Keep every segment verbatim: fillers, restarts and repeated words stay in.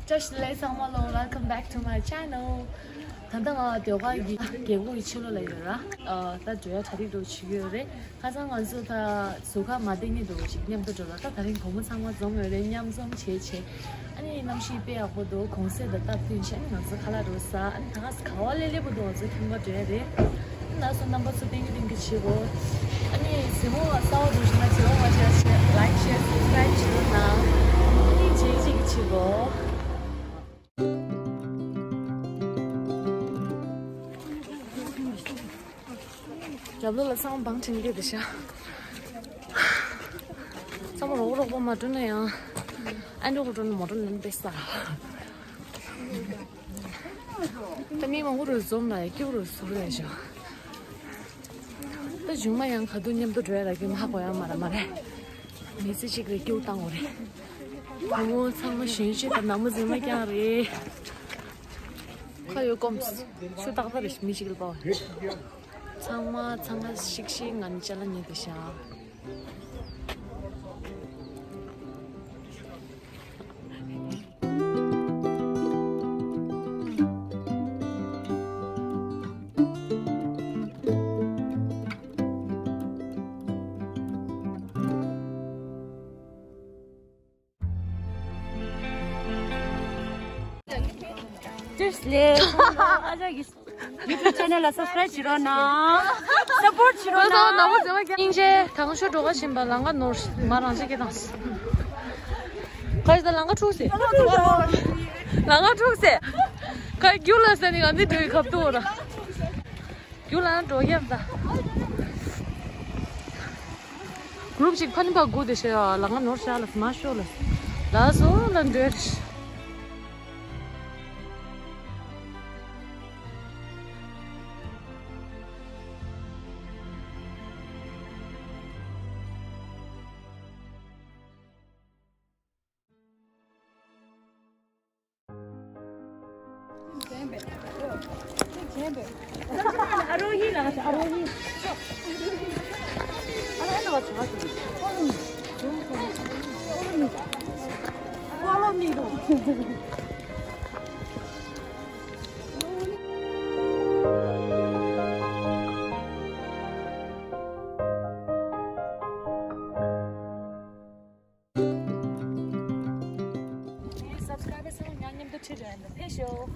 བཀྲ་ཤིས་བདེ་ལེགས་ཚང་མ་ལོ། Welcome back to my channel. ད་ལྟ་ང་ལྡོག་ཁ་གི་རྒྱལ་པོ་ཡི་ཕྱི་ལོགས་ལ་ཡོད་ར། ཨ་ད་འགྲོ་ཡ་གྲ་སྒྲིག་འགྲོ་བྱེད་ཀྱི་ཡོད་རེད། ཁ་སང་ང་ཚོ་ད་ཟུར་ཁ་མ་བསྡད་ནི་འདུག་ཅིག་མཉམ་དུ་འགྲོ་ལ། ད་ད་རིང་དགོང་མོ་ཚང་མ་འཛོམས་ཡོད་རེད། མཉམ་འཛོམས་བྱས་བྱས། ཨ་ནི་གནམ་གཤིས་དཔེ་ཡག་པོ་འདུག་གུང་སེང་དང་སྟབས་བསྟུན་བྱས། ཨ་ནི་ང་ཚོ་ཁ་ལག་འགྲོ་ཟ། ཨ་ནི་ད་ག་ས་ག་བ་ལེ་ལེ་པོ་འདུག་ང་ཚོ་ཁྱིམ་པ་འགྲོ་ཡ་རེད། ལགས་སོ། རྣམ་པ་ཚོ་ཏན་གི་ཏན་གི་བྱེད་དགོས། ཨ་ནི་གཟིགས་མོ་གསར་པ་འདུག་བྱུང་ན་བྱེད་རོགས་མ་བྱེད། ལའིག་ཤེར་སབ་སི་ཀ་རའིབ་བྱེད་རོགས་གནང་། ཨ་ནི་བྱེད་ཅིག་གི་བྱེད་དགོས། རྒྱབ་ལོགས་ལ་ཚང་མ་བང་བྱིན་གྱི་འདུག་ཤག་ཚང་མ་རོགས་རོགས་པ་མ་འགྲོ་ན་ཡང་། ཨ་འགྲོ་གི་འགྲོ་ན་མ་འགྲོ་ན་དཔེ་ས། ད་མི་མང་པོ་རུ་འཛོམས་ལ་ཡ་སྐྱིད་པོ་རུ་བཟོ་རེད་ཤག་ད་གཞུང་མ་ཡང་ག་དུས་མཉམ་དུ་འགྲོ་ཡ་ལ་གི་མ་གོ་ཡ་མ་ར་མ་རེད། མི་ཚེ་གཅིག་རེ་སྐྱིད་པོ་བཏང་དགོས་རེད། བུ་མོ་ཚང་མ་གཞོན་སྐྱེས་དང་ནང་མི་རྫུན་མ་རྐྱང་རེད། ཁ་ཡོད་སྐོམ། ཆུ་ཏག་ཏག་རེད། མི་གཅིག་ལ་པའོ། ཚང་མ་ཚང་མ་ཤིག་ཤིག་ང་ནི་ཅ་ལག་ཉོས་བསྡད་ཤག་བཀྲ་ཤིས་བདེ་ལེགས། ཨ་ཅག་གི་ཡུ་ཊུབ་ཆེ་ནལ་ལ་སབ་སི་ཀ་རའིབ་བྱེད་རོགས་གནང་། སབ་པོརཊ་བྱེད་རོགས་གནང་། སྙིང་རྗེ། དང་ཤོས་འགྲོ་ག་བཞིན་པ་ལམ་ཁ་ནོར་མ་རང་ཅག་གི་དང་། ག་ཞིག་ད་ལམ་ཁ་འཁྲུག་སེ། ལམ་ཁ་འཁྲུག་སེ། ག་རྒྱུ་ལ་ས་ནི་ག་འདི་འགྲོ་ཡི་ཁབ་ཏུ་འོ་ར། རྒྱུ་ལ་འགྲོ་ཡག་ད། གུ་རུབ་ཅིག་ཕ་ནི་ཕ་དགུ་དེ་ཤ་ལ་ང་ནོར་ཤ་ལ་མ་ཤོ་ལ། ལ་སོ་ལ་འདྲེར། སབ་སི་ཀ་རའིབ་པར་ཚང་མ་མཉམ་དུ་ཁྲིད་རན་དུ་ཕེབས་ཤོག་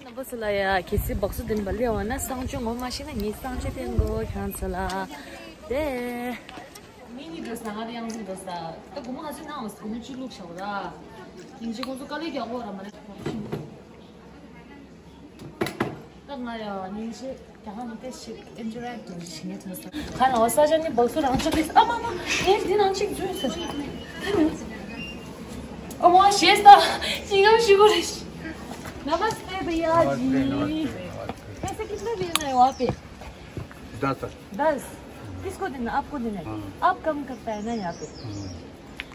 རྣམ་པ་ཚོ་ལ་ཡ་གལ་སྲིད་སྦག་སུ་འདི་འབའ་ལེ་བ་ན་གསང་སྤྱོད་ངོ་མ་ཤེས་ན་ངས་གསང་སྤྱོད་བསྟན་དགོས་ཁྱོད་ཚོ་ལ། དེ་མི་ནི་འགྲོ་ས་ང་རེ་ཡང་འཛིན་འགྲོ་ས། ད་སྒོར་མོ་ང་ཚོའི་ནང་ལ་སྒོར་མོ་བཅུ་བླུགས་བྱའོ་ར། ཡིན་གཅིག་ཁོང་ཚོ་དཀའ་ལས་རྒྱག་གོ་ར་མ་རེད། ད་ང་ཡང་ཉིན་ཤས་རྒྱ་གར་མི་ཏེ་ཞིག་ཨིན་ཊར་རེག་ཊི་བྱེད་ཤེས་ཐུབ་སོང་། ཁ་ནང་ས་ཆ་ནི་སྦག་སུ་རང་ཆགས་ཏེ། ཨ་མ་མ། ངས་འདི་ནང་ཅིག་འཛུལ་ཟེར། ཨ་མ་ཞེས་ད་ཅི་གང་ཞིག་གོ་རེ། नमस्ते भैया जी। पैसे कितने देना है वहाँ पे? दस। दस। किसको देना? आपको देना है। हाँ। आप कम करता है ना यहाँ पे। हाँ।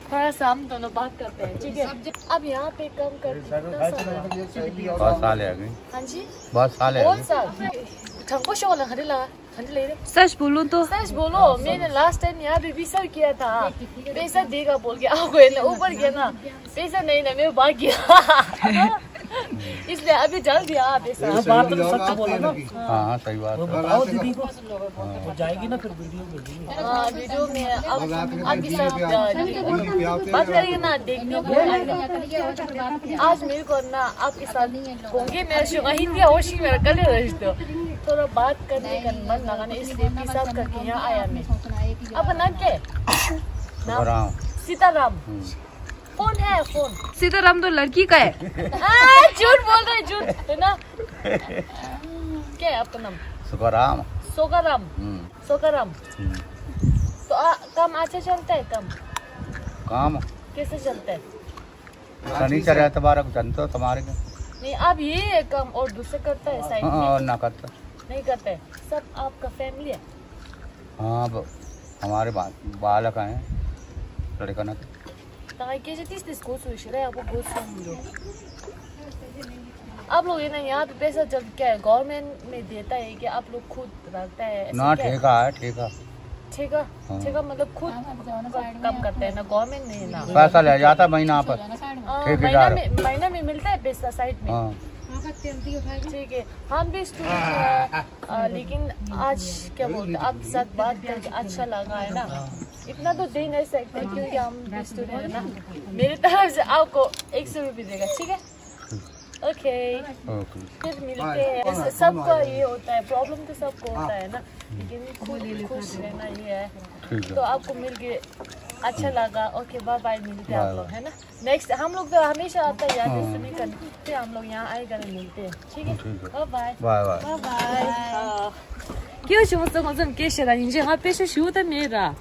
थोड़ा सा हम दोनों बात करते हैं, ठीक है? अब यहाँ पे कम कर दो, कितना साल हुआ? बहुत साल है अभी। हाँ जी? बहुत साल है बहुत अभी। साल। ठंको शो वाला खरीद ला, खरीद ले रे। सच बोलूं तो? सच बोलो, मैंने लास्ट टाइम यहाँ पे भी सर किया था। पैसा देगा बोल के, आपको है ना, ऊपर गया ना, पैसा नहीं ना, मेरे भाग गया। इसलिए अभी जल्दी आ पैसा। बात तो सच बोला ना। हाँ, हाँ, सही बात वो है। बताओ दीदी को। हाँ। वो जाएगी ना फिर वीडियो में। हाँ, वीडियो में आप, आपके साथ, अ, बात करेंगे ना, देखने को। आज मेरे को ना आपके साथ होंगे, मैं शुरू हिंदी और शिंग मेरा कल रही तो थोड़ा बात करने का मन लगा ना, इसलिए पेशाब करके यहाँ आया मैं। आपका नाम क्या है? नाम? सीताराम। सीताराम। हम्म। फोन है, फोन। सीताराम तो लड़की का है। हाँ, झूठ बोल रहे, झूठ, है ना? क्या है आपका नाम? सुखाराम। सोगाराम। हम्म। सोगाराम। हम्म। तो आ, काम अच्छा चलता है, काम? काम? कैसे चलता है? शनिचर एतवार को चलता है तुम्हारे को। नहीं, अब ये है काम और दूसरा करता है साइड हाँ, में? और ना करता। नहीं करता है। सब आपका फैमिली है? हाँ, अब हमारे बा-, बालक हैं, लड़का ना। ताकि जो तीस तीस को सोच रहे, आपको बहुत समझो। आप लोग ये ना, यहाँ पे पैसा जब क्या है, गवर्नमेंट में देता है कि आप लोग खुद रखता है, ऐसा ना, क्या है? ठेका है, ठेका। ठेका, हाँ। ठेका मतलब खुद काम करते हैं ना, गवर्नमेंट नहीं ना। पैसा ले जाता महीना पर, हाँ, ठेकेदार। महीना में, महीना में मिलता है पैसा साइड में। हाँ। ठीक है, हम भी स्टूडेंट हैं, अ, लेकिन आज क्या बोलते हैं, आपके साथ बात करके अच्छा लगा है ना। इतना तो दे नहीं सकते क्योंकि हम भी स्टूडेंट है ना। मेरी तरफ से आपको एक सौ रुपये देगा, ठीक है? ओके। ओके। फिर मिलते हैं। ऐसे सबका ये होता है, प्रॉब्लम तो सबको होता है ना, लेकिन खुद खुश रहना ये है। ठीक है। तो आपको मिल के अच्छा लगा। ओके, बाय बाय, मिलते हैं आप लोग, है ना? नेक्स्ट हम लोग तो हमेशा आता है यार, हाँ। जैसे भी करते हैं, हम लोग यहाँ आएगा ना, मिलते हैं, ठीक है? ठीक है। Bye bye. Bye bye. Bye bye. हाँ। ཁྱེད་ཞུ་སོང་ཙམ་སྐད་ཆ་ར་ཡིན་གཅིག་ཧ་པེ་ཤོ་ཞུ་ད་མེད་ར།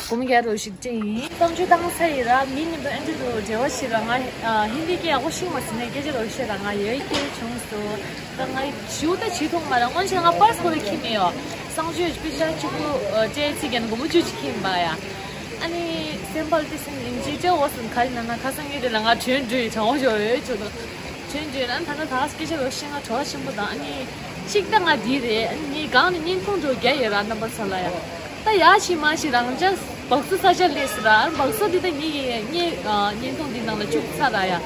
གོམ་རྒྱག་རོགས་ཤིག་ཅིག་ཡིན། གཏམ་རྒྱུད་བཏང་ས་ཡིན་ར། མི་ཉིན་པོ་ཨེ་འདྲ་དུ་འབྲེལ་བ་ཞིག་ར། ང་ཧིན་དི་སྐད་ཡག་པོ་ཤེས་མ་སོང་ནས་སྐད་ཆ་རོགས་ཤིག་ར། ང་ཡོད་སྐད་བྱུང་སོང་། ད་ང་ཞུ་ད་བྱེད་ཐུབ་མ་ར། སྔོན་ཆད་ང་པར་སི་ཁོ་ར་ཁྱི་མེད་ཡོ། གསང་སྤྱོད་པེ་ཤ་གཅིག་པུ་སྤྲད་ཚིག་གན་གོ་མོ་བཅུ་གཅིག་ཁྱི་མ་ཡ། ཨ་ནི་སེམས་པ་ལ་ཏི་སེམས་ཡིན་གཅིག་སྤྲད་འོ་སོང་། ག་རེ་ན་ན་ཁ་སང་ངས་དེ་ལ་ང་བྱོན་འགྲོ་ཡི་དྲང་བོ་ཞོ་ཡོད་ཆོ་ད། བྱོན་འགྲོ་ཡི་ན་ད་ན་ད་སྐད་ཆ་རོགས་ཤིག་ང་གྲོགས་ཆེན་པོ་དང་ཨ་ནི་གཅིག་ད་ང་འདི་རེད། ཨ་ནི་ངའི་སྒང་ནས་བརྙན་ཐུང་འགྲོ་རྒྱ་ཡོད་ར་རྣམ་པ་ཚོ་ལ་ཡ། ད་ཡ་ཞིག་མ་ཞིག་རང་ཅག་སྦག་སུ་ས་ཆ་ལས་སུ་ར་སྦག་སུ་འདི་ད་ངེད་ཀྱི་ངེད་བརྙན་ཐུང་འདི་ནང་ལ་བཅུག་ཚར་ར་ཡ།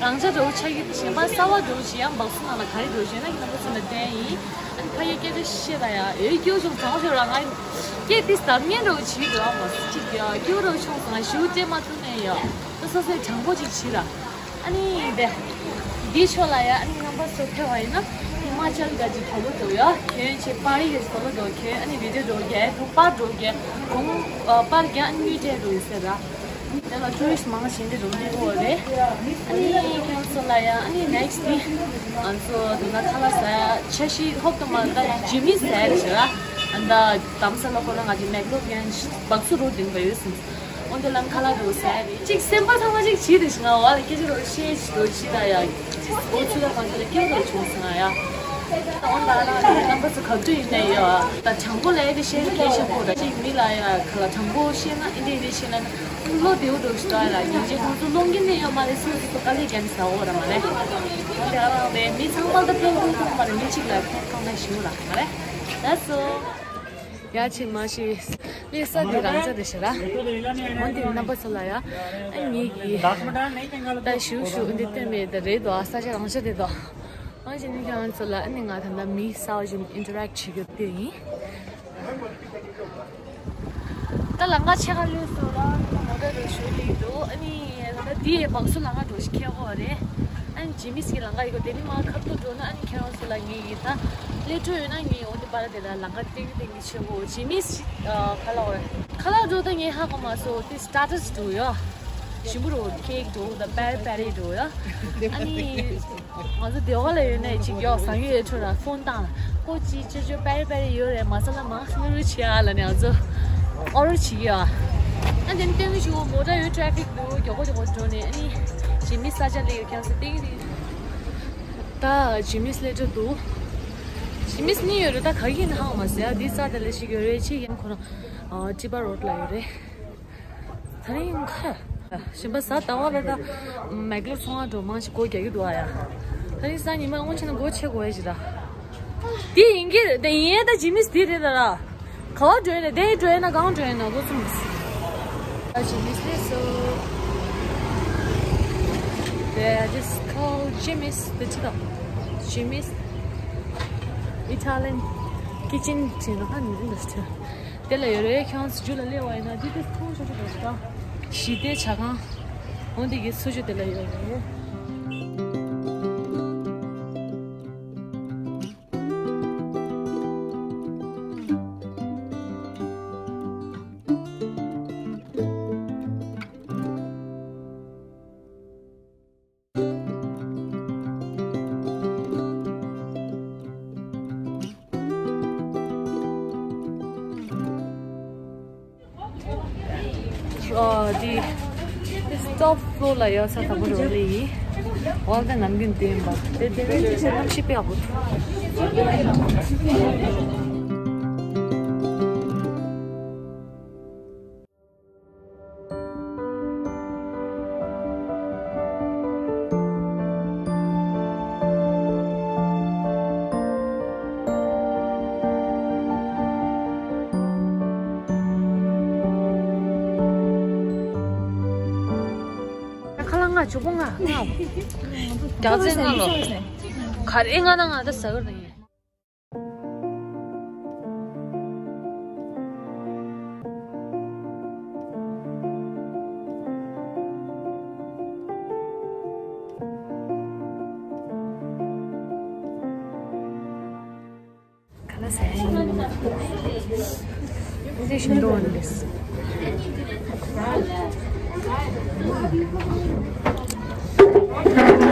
རང་ཅག་འགྲོ་ཆ་གི་གཞན་པ་གསར་བ་འགྲོ་ཞིག་ཡང་སྦག་སུ་ནང་ལ་ག་རེ་འགྲོ་ཞེ་ན་ཡིན་ན་པ་སུ་ན་བསྟན་ཡིན། ཨ་ནི་ཕ་ཡི་སྐད་ཆ་བཤད་ར་ཡ་འོས་སྐྱོ་བྱུང་བཟང་ཞོར་ར་ང་སྐད་དེ་སྟབས་ངན་འགྲོ་བྱེད་འགྲོ་བ་མ་སུ་གཅིག་ཡ་སྐྱོ་རོ་བྱུང་སོང་ང་ཞུ་བྱེད་མ་ཐུབ་ནས་ཡ། ད་སོ་སོའི་དྲང་པོ་ཅིག་བྱེད་ར། ཨ་ནི་དེ། འདི་ཆོ་ལ་ཡ་ཨ་ནི་རྣམ་པ་ཚོ་ཕེབས་པ་ཡིན་ན་ཧི་མ་ཅལ་ག་ཅིག་དོ་ལོ་དོ་ཡ་ཁྱོད་ཆེ་པར་ཡི་དོ་ལོ་དོ་ཁྱོད་ཨ་ནི་བི་ཌི་ཡོ་འགྲོ་རྒྱ་ཐུག་པར་འགྲོ་རྒྱ་གོང་པར་རྒྱ་ཨ་ནི་དངུལ་སྤྲད་འགྲོ་ཡི་ཟེར་ར། དེ་ལ་ཊུ་རི་སི་མང་ཆེན་དེ་འགྲོ་འདི་གོ་རེད། ཨ་ནི་ཁྱོད་ཚོ་ལ་ཡ་ཨ་ནི་ནེག་སི་ཊི་འདི་ང་ཚོ་དེ་ན་ཁ་ལག་ཟ་ཡ་འཆར་གཞི་ཧོབ་ཏུ་མ་ད་ཇི་མི་ཟ་ཡ་རེད་ཟེར་ར། ཨ་ད་དམ་ས་ལ་ཁོ་ན་ང་ཅི་མེག་ལོ་གན་སྦག་སུ་རུ་དིང་བ་ཡོད་སོང་། འོན་ཏེ་ལམ་ཁ་ལ་འགྲོ་ས་རེད། གཅིག་སེམས་པ་ཚང་མ་གཅིག་བྱིས་ཏེ་ང་བ་ལ་སྐད་ཆ་རོ་བཤད་ཞིག་རོ་བྱིས་ད་ཡ། འོ་ཚུ་ད་གང་ཚ་ལ་སྐྱོ་རོ་བྱུང་སོང་ཡ། འོན་ད་ལ་རྣམ་པ་ཚོ་ག་དུས་ཡིན་ན་ཡ། ད་དྲང་པོ་ལས་དེ་བཤད་སྐད་ཆ་པོ་ད་གཅིག་མི་ལ་ཡ་ག་ལ་དྲང་པོ་བཤད་ན་ཨི་འདྲ་ཨི་འདྲ་བཤད་ན་བློ་བདེ་བོ་འགྲོ་ཞིག་ད་ཡ་ལ་ཡིན་གཅིག་ཁོང་ཚོ་བློ་འགན་ནས་ཡོད་མ་རེད་སུ་ཞིག་ཏུ་དཀའ་ལས་རྒྱག་ས་འོ་ར་མ་རེད། འོན་ཏེ་ཨ་རང་རེད་མི་ཚང་མ་ད་ཕན་ཐོགས་ཐོགས་མ་རེད་མི་གཅིག་ལ་ཕན་ཐོགས་ན་ཞུ་ར་མ་རེད། That's all. ཡ་ཆེ་མ་ཤི། ལས་ས་འདི་རང་ས་དེ་ཤི་ར། འོན་ཏེ་རྣམ་པ་ཚོ་ལ་ཡ། ཨ་ངེད་ཀྱི། ད་ཞུ་ཞུ་འདི་སྟོན་མེད་ད་རེད་དོ་ས་ཆ་རང་ཤ་དེ་དོ། འོན་ཅི་ནི་ཁྱེད་རང་ཚོ་ལ་ཨ་ནི་ང་ད་ལྟ་མི་ས་བ་ཞིག་ཨིན་ཊར་ཨེག་བྱེད་རྒྱུ་དེ་ཡིན། ད་ལམ་ཁ་ཕྱེད་ཀ་ལུས་སོང་ར་མོ་ཊ་རུ་ཞུ་ལིག་འདུག་ཨ་ནི་ད་ལྟ་འདི་ཡའི་བང་སོ་ལམ་ཁ་འགྲོ་ཞིག་ཁྱེད་ཧོ་རེད། ཨ་ནི་ཇི་མི་སི་གི་ལམ་ཁ་ཡི་གོ་དེ་ནི་མ་ཁབ་ཏུ་འགྲོ་ན་ཨ་ནི་ཁྱེད་རང་ཚོ་ལ་ངེད་ཡིན་ད་ལས་འཕྲོ་ཡོད་ན་ངེད་འོ་དེ་པར་དེ་ལ་ལམ་ཁ་ཏིང་ཏིང་གི་ཆེ་བོ་ཇི་མི་སི་ཁ་ལག་འོ་ཁ་ལག་འགྲོ་ད་ངེད་ཧ་གོ་མ་སོ་དེ་སི་ཊར་ཊར་སི་འགྲོ་ཡོ་ཞིམ་པོ་རོ་ཁེག་འགྲོ་ད་པེ་རི་པེ་རི་འགྲོ་ཡོ་ཨ་ནི། ང་ཚོ་སྡེ་བ་ལ་ཡོད་ནས་ཅིག་ཡོག་ཟང་ཡོད་ཡོད་ཁྲོད་ལ་ཕོན་བཏང་ལ་ཀོ་ཅི་ཅོ་ཅོ་པེ་རི་པེ་རི་ཡོད་རེད་མ་ས་ལ་མང་སུ་རུ་ཆེ་ཨ་ལ་ནས་ང་ཚོ་ཨོ་རུ་ཆེ་གི་ཨ། ཨ་དེ་ནི་སྟོན་གི་ཞུ་མོ་ཊ་ཡོད་ཊ་ཕིག་འདུག་མགྱོགས་པོ་མགྱོགས་པོ་འགྲོ་ནས་ཨ་ནི་ཇི་མི་ས་ཆ་ལས་ཡོད་ཁྱང་སུ་སྟེང་ནི་ད་ཇི་མི་སི་ལས་འགྲོ་འདུག་ཇི་མི་སི་གཉིས་ཡོད་རེད་ད་ག་གི་ཡིན་ཧང་མ་ཟེར་ཨ་འདི་ས་དེ་ལ་ཞིག་ཡོད་རེད་ཆེ་ཡིན་ཁོ་རང་ཨ་ཊི་པ་རོ་ཌི་ལ་ཡོད་རེད། ད་རིང་ཁ། གཞན་པ་གཟའ་ཟླ་བ་ལ་ད་མེག་ལོར་ཚོང་ཁང་འགྲོ་མང་ཞིག་སྒོ་རྒྱག་གི་འདུག་ཨ་ཡ། ད་རིང་གཟའ་ཉི་མ་སྔོན་ཆད་ན་སྒོ་ཕྱེ་དགོས་ཡ་ཞིག་ར། དེ་ཡིན་གྱི་རེད་དེ་ཡིན་ཡ་ད་ཇི་མི་སི་དེ་རེད་ད་ར། ག་བ་འགྲོ་ཡིན་ན་དེ་འགྲོ་ཡིན་ན་གང་འགྲོ་ཡིན་ན་སྒོ་ཚུམས། ད་ཇི་མི་སི་རེད་སོ། They are just called Jimmy's. དེ་ཅི་ད། Jimmy's Italian kitchen བྱས་ན་ཧ་ནི་འདི་འདྲ་ཞིག་དེ་ལ་ཡོད་རེད། ཁྱེད་རང་ཚོ་རྒྱུ་ལ་སླེབས་པ་ཡིན་ན་འདི་དེ་མཐོང་ཆོག་ཆོག་རེད་ད། ཞི་བདེ་ཇ་ཁང་། འོ་འདི་གི་ཚུར་ཞུ་དེ་ལ་ཡོད་རེད། ཨ་དེ་ཊོབ་ཕི་ལོར་ལ་ཡོད་ས་དང་པོ་རོ་ལི་ཡིན། འོ་དེ་ནམ་རྒྱུན་དེ་ཡིན་པ་དེ་དེ་རིང་གནམ་གཤིས་དཔེ་ཡག་པོ་འདུག་ཆུ་ཁོང་ང་ང་རྒྱག་རྩེ་ང་ལོ། ག་རེ་ང་ན་ང་ད་ཟ་གར་དང་ཡིན། ཁ་ལག་ཟ་ཡ་ཡིན། འདི་ཞིམ་འདུག་འདི།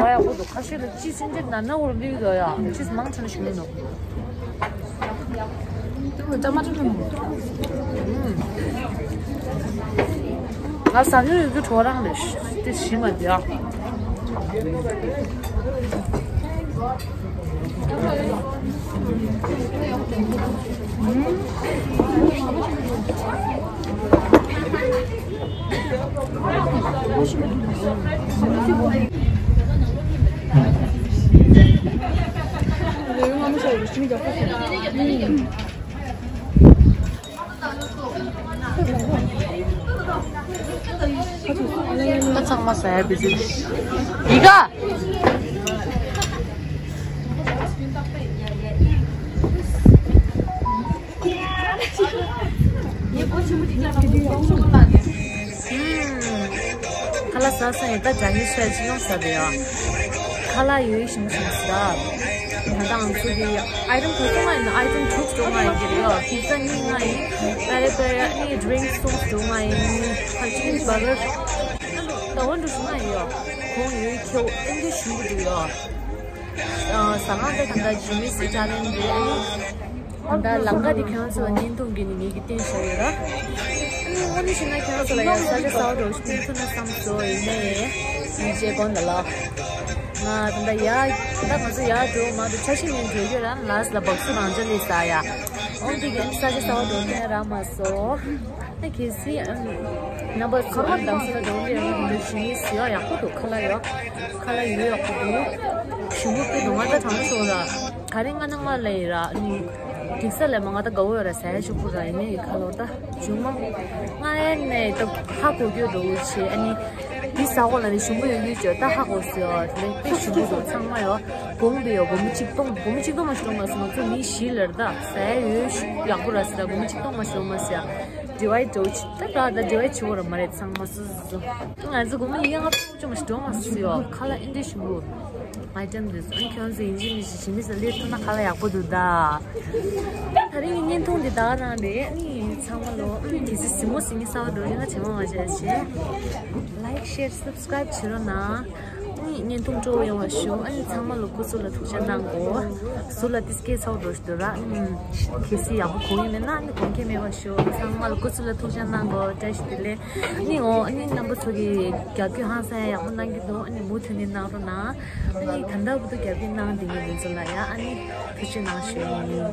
ཨ་ཡག་པོ་འདུག་ཁ་ཤས་ལ་ཅི་སེམས་ཅན་ན་ན་འོར་འདི་ཡོད་ཡ། ཅི་མང་ཆེ་ན་ཞིམ་འདུག་ད་མ་ཐུབ་ཐུབ། ང་ཟ་མྱོང་ཡོད་རྒྱུ་གྲོ་རང་རེད། དེ་ཞིམ་མ་འདི་ཡ། ད་ཚང་མ་ཟ་ཡ་བི་ཟི་རེད། ཡི་ག་ཁ་ལག་ཟ་ས་ཡིན། ད་ཇ་ནི་སུ་ཡ་ཅི་ཡོང་ས་རེད་ཡ། ཁ་ལག་ཡོད་ཞིམ་ཞིམ་ཟ། ད་ང་ཚོ་གི་ཨའི་ཊམ་ག་ཚོད་ལྔ་ཡིན་ན། ཨའི་ཊམ་དྲུག་ཅུ་ལྔ་ཡིན་གྱི་རེད་ཡ། པི་ཛ་གཉིས་ལྔ་ཡིན། པེ་རེ་པེ་རེ་ནི་ཌི་རིང་སུམ་ཅུ་ལྔ་ཡིན། ཧ་ཅི་བར་གར་ད་འོན་ཀྲུག་ལྔ་ཡིན་ཡ། གོང་ཡོད་ཁྱེའུ་ཨེ་འདྲ་ཞིམ་པོ་འདུག་ཡ། ཟ་ཁང་དེ་ད་ལྟ་ཇི་མི་སི་ཅ་ལན་རེད། ཨ་ནི་ད་ལམ་ཁ་དེ་ཁྱེད་རང་ཚོ་ལ་བརྙན་ཐུང་གི་ནི་ངེད་ཀྱིས་བསྟན་བཞག་ཡོད་ར། ཨ་ནི་དངོས་གནས་བཤད་ན་ཁྱེད་རང་ཚོ་ལ་ཡང་ས་ཆ་གསར་པ་འདྲ་བོ་ཞིག་སྟོན་ཐུབ་ན་བསམ་སོང་། ཡིན་ནའི་ཡིན་བྱས་དགོངས་དག་ལགས། ང་ད་ལྟ་ཡར་ད་ང་ཚོ་ཡར་འགྲོ་མ་འགྲོ་ཆ་ཤས་མིན་འགྲོ་རྒྱུ་ར། ལཱསི་ལ་སྦག་སུ་རང་ཅག་སླེབས་ས་ཡ། ཨོང་དེ་གི་ཨ་ནི་ས་ཆ་གསར་པ་འདྲ་བོ་སྟོན་རག་མ་སོང་། ད་གལ་སྲིད་ཨ་ནི་རྣམ་པ་ཚོ་ཨ་ནི་དང་སུ་ལ་འགྲོ་འདོད་ཡོད་ན་འདི་ཞུ་ཡིན་ཟེར་ཡ། ཡག་པོ་འདུག་ཁ་ལག་ཡ། ཁ་ལག་ཡོད་ཡག་པོ་འདུག་ཞིམ་པོ་དཔེ་འདུག་ང་ད་དྲང་མོ་ཞུ་ལ། ག་རེ་ང་ནང་ལ་ལས་ར་ནི་གེགས་ལས་མ་ང་ད་དགའ་བོ་ཡོད་ར། ཟ་ཡ་ཤོག་བུ་ར་ཡིན་ནའི་ཁ་ལོ་ད་ཇུ་མ་ང་ཨེ་ནས་ད་ཧ་གོ་རྒྱུ་འདུག་བྱས། ཨ་ནི་འདི་ཟ་གོ་ལ་ནི་ཞིམ་པོ་ཡོད་རྒྱུ་བྱས་ད་ཧ་གོ་སོང་ཡ། དེ་ནས་དཔེ་ཞིམ་པོ་འདུག་ཚང་མ་ཡོད། གོང་དུ་ཡོད། སྒོར་མོ་གཅིག་སྟོང་། སྒོར་མོ་གཅིག་སྟོང་མ་ཞིག་སྟོང་མ་སོང་། ང་ཚོ་མི་བཞི་ལར་ད་ཟ་ཡ་ཡོད་ཤུ་ཡག་པོ་ར་ཟེར། སྒོར་མོ་གཅིག་སྟོང་མ་ཞིག་སྟོང་མ་ཟེར་ཡ། ཌི་ཝའི་ཌི་འདྲ་བོ་ཅིག་ད་ར་ད་ཌི་ཝའི་ཌི་བྱེད་དགོས་ར་མ་རེད། ཚང་མ་སོ་སོ་སོ། ང་ཚོ་སྒོར་མོ་ཡིན་ཡང་ལྔ་སྟོང་བཅུ་མ་ཞིག་སྟོང་མ་སོང་ཡ། ཁ་ལག་ཨེ་འདྲ་ཞིམ་པོ། ཨའི་ཊམ་འདི་ཚོ་ཨ་ཁྱོད་ཚོ་ཡིན་གཅིག་མིན་གཅིག་ཞིམ་མི་ཟ་ལས་ཐུབ་ན་ཁ་ལག་ཡག་པོ་འདུག་ད། ད་རིང་གི་བརྙན་ཐུང་འདི་ད་རང་རེད། ཨ་ནི་ཚང་མ་ལོ་ཨ་ནི་གལ་སྲིད་གཟིགས་མོ་གཟིགས་མཁན་གསར་པ་འདྲ་བོ་ཡིན་ན་ཇེ་མང་མ་བྱས་བྱས། ལའིཀ་ཤེར་སབ་སི་ཀ་རའིབ་བྱེད་རོགས་གནང་། ཨ་ནི་བརྙན་ཐུང་སྤྲོ་བོ་ཡོང་བ་ཞུ། ཨ་ནི་ཚང་མ་ལ་སྐུ་གཟུགས་ལ་ཐུགས་ཅག་གནང་དགོས། གཟུགས་ལ་ཏིས་སྐད་ཚ་བོ་འགྲོ་ཞིག་འདུག་ར། ཨ་ནི་གལ་སྲིད་ཡག་པོ་གོ་གི་མེད་ན་ཨ་ནི་གོ་མཁན་མེད་པ་ཞུ། ཚང་མ་ལ་སྐུ་གཟུགས་ལ་ཐུགས་ཅག་གནང་དགོས། བཀྲ་ཤིས་བདེ་ལེགས། ཨ་ནི་འོ་ཨ་ནི་རྣམ་པ་ཚོ་གི་རྒྱབ་སྐྱོར་ཧང་སང་ཡག་པོ་གནང་གི་འདུག་ཨ་ནི་མུ་མཐུད་ནས་གནང་རོགས་གནང་། ཨ་ནི་ད་ལྟ་བར་དུ་རྒྱབ་སྐྱོར་གནང་བསྡད་མཁན་དེ་ཚོ་ལ་ཡ་ཨ་ནི་ཐུགས་རྗེ་གནང་ཞུ་ཡིན།